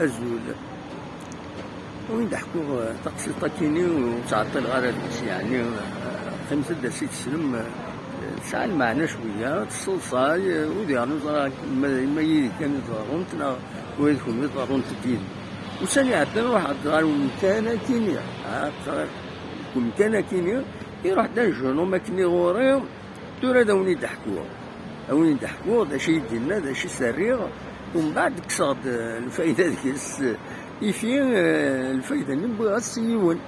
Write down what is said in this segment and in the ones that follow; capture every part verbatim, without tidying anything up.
Azul. Win d-ḥkuɣ, eh, taqsiṭ-akini ur ttɛeṭṭileɣ ara deg-s, yeɛni, eh, qqimet-d ad s-id-teslem, eh, tesɛa lmeɛna cwiya, tesseḍsay, eh, ur diɣen ur ẓriɣ ma, ma yid-i kan i ḍerrunt neɣ ula d kenwi ḍerrunt-d yid-i. Ussan iɛeddan ruḥeɣ-d ɣer umkan-akini, ah, ɣer umkan-akini, iruḥ-d un jeune homme akini ɣur-i, tura ad awen-id-ḥkuɣ. Ad awen-id-ḥkuɣ d acu i d-yenna, d acu i s-rriɣ, umbeɛd kkseɣ-d, eh, lfayda deg-s, ifi, eh, lfayda-nni wwiɣ-as s yiwen.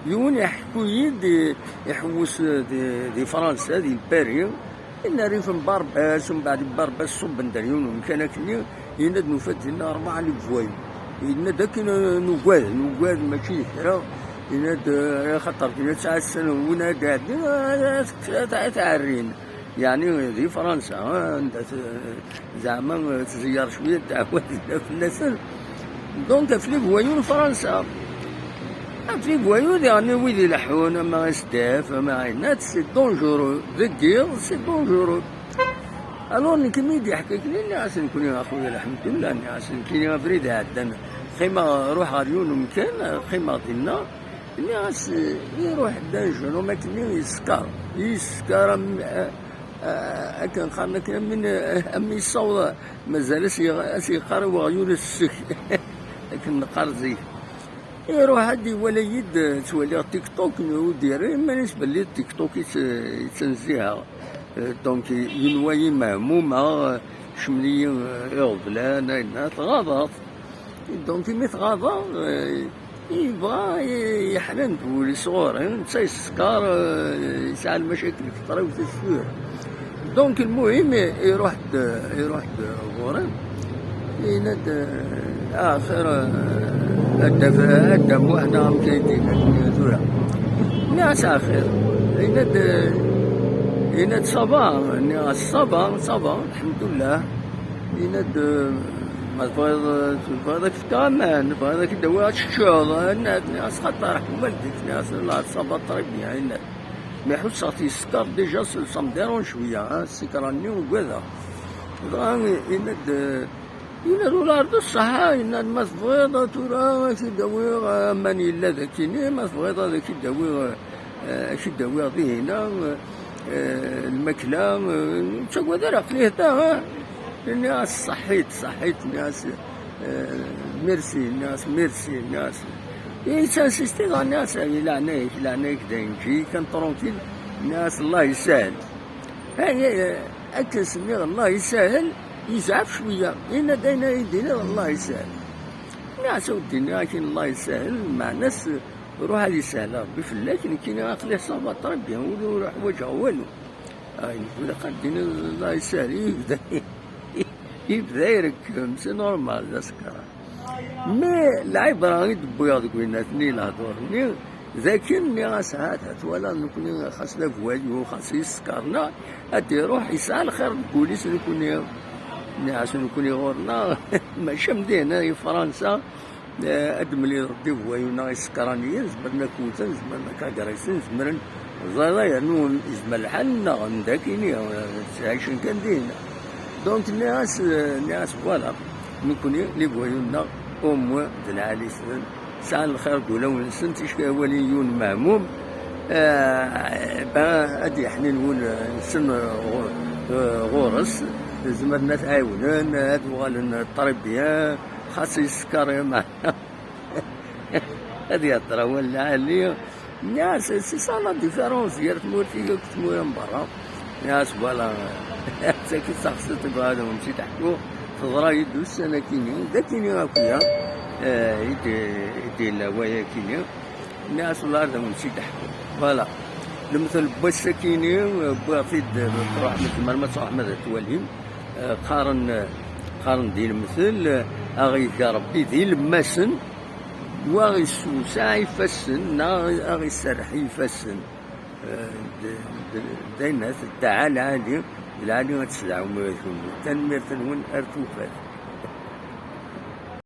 Yiwen iḥekku-yi-d, eh, iḥewwes, eh, di, di Fransa, di Paris, yenna rrif n Barbas, umbeɛd n Barbas ṣubben-d ar yiwen umkan akkenni, yenna-d nufa-d dinna rebɛa n les voyous. Yenna-d akken, eh, nugad, nugad mačči d kra. Yenna-d, eh, axaṭer dinna tesɛa ssan win ad d-iɛeddin, eh, ad, ad, ad tɛerrin. Yeɛni di Fransa, eh, anda t-, zeɛma, eh, tzeyyar cwiya ddeɛwa dinna fell-asen. Donc, ɣef les voyous n Fransa. Ɣef les voyous, diɣen wid ileḥḥun, ama S D F, ama ɛinat, c'est dangereux. Deg yiḍ, c'est dangereux. Alors, nekk mi d-yeḥka akkenni, nniɣ-as nekkni, a xuya, lḥemdullah, nniɣ-as nekkni abrid iɛeddan, qqimeɣ, ruḥeɣ ɣer yiwen umkan, qqimeɣ dinna, nniɣ-as, iruḥ-d un jeune homme akkenni yeskeṛ, yeskeṛ am, a, a, akken qqaren akken, am win, am yessaweḍ, mazal as-yeɣ-, as-yeqqar i weɣyul ssek, akken neqqar zik. Iruḥ ad iwala-yi-d, ttwaliɣ TikTok, ur d-yerri iman-is belli d TikTok i tt-, i ttnezziheɣ. Euh, donc, yenwa-yi mehmumeɣ, euh, kecmen-iyi, euh, iɣeblan, ayenna, tɣaḍeɣ-t. Donc, imi tɣaḍeɣ, euh, yebɣa i-, yeḥnen-d wul-is ɣur-i, netta yeskeṛ, euh, yesɛa lmacakil kter-iw, c'est sûr. Donc, lmuhim, iruḥ-d, iruḥ-d ɣur-i, yenna-d, ah, axir, ah, ad d-af-, ad d-am waḥda am kayt-inek tura. Nniɣ-as axir. Yenna-d, yenna-d ça va, nniɣ-as ça va, ça va, lḥemdullah. Yenna-d, ma tebɣiḍ, tebɣiḍ ad k-fkeɣ aman, tebɣiḍ ad k-id-awiɣ ad teččeḍ, nniɣ-as xaṭer ḥemmel dik, nniɣ-as la, ça va très bien, yenna-d. Mi ḥusseɣ-t yeskeṛ déjà, ça me dérange cwiya, ah, ssikṛa-nni ugadeɣ. Dɣa yenna-d, yenna-d ula ar d ṣṣeḥḥa, yenna-d ma tebɣiḍ tura ad k-id-awiɣ, aman yella d akini, ma tebɣiḍ ad k-id-awiɣ, eh, ad k-id-awiɣ dihina, eh, lmakla, eh, ur ttagad ara, aql-i hda, ah. Nniɣ-as ṣaḥit, ṣaḥit, nniɣ-as, eh, merci, nniɣ-as merci, nniɣ-as. Yettinsisti dɣa, nniɣ-as, di leɛnaya-k, leɛnaya-k, dayen, ǧǧi-yi kan tranquille, nniɣ-as Allah yessahel. Ay, ay, ay, akken s-nniɣ Allah yessahel, yezɛef cwiya, yenna-d ayen ara yi-d-tiniḍ Allah yessahel. Nniɣ-as a weddi, nniɣ-ak-in Allah yessahel, meɛna-s ruḥ ad yessahel Rebbi fell-ak, nekkini aql-i ça va très bien, ur, ur ḥwaǧeɣ walu. Ay, nekk ilaq ad d-tiniḍ Allah yessahel, yebda, yebda irekkem, c'est normal, d asekran. Mais lɛibra i d-wwiɣ deg winna-nni lehdur-nni, d akken nniɣ-as, ha-t-a twalaḍ, nekkni xas d agwayu, xas yeskeṛ-nneɣ, ad d-iruḥ, yesɛa lxir deg wul-is nekkni. Nniɣ-as nekkni ɣur-neɣ, mačči am dihna i Fransa, eh, ad d-mlileḍ d igwayu neɣ isekṛaniyen, zemren ad k-wten, zemren ad k-agrisen, zemren, ẓriɣ yernu yezmer lḥal nneɣ d akini, eh, ttɛicen kan dihna. Donc nniɣ-as, eh, nniɣ-as voilà, nekkni d igwayu-nneɣ, au moins d lɛali-sen, sɛan lxir deg wulawen-nsen, ticki ad walin yiwen meɛmum, eh, ben, ad d-yeḥnin wul-nsen ɣur-, eh, ɣur-s, zemren ad t-ɛiwnen, ad uɣalen très bien, xas yeskeṛ, meɛna ad yehder awal lɛali. Nniɣ-as, c'est ça la différence gar tmurt-ik akked tmura n berra. Nniɣ-as, voilà, d tagi d taxsiṭ i bɣiɣ ad awen-tt-id-ḥkuɣ, teḍra-yi-d ussan akini, d akini akya, eh, i d-, i d-yella waya akini. Nniɣ-as, wala ad awen-tt-id-ḥkuɣ. Voilà. Lemtel n wass-akini, eh, wwiɣ-t-id, eh, truḥem, tzemrem ad truḥem ad t-twalim. Eh, qqaren, eh, qqaren di lemtel, eh, a ɣ-iga Rebbi d ilemmasen, wa a ɣ-issewseɛ ifassen, neɣ a ɣ-iserreḥ i ifassen. Eh, d, d, d ayen, d ddeɛa lɛali, d lɛali ad tesdeɛwem ula d kenwi. Tanemmirt-nwen, ar tufat.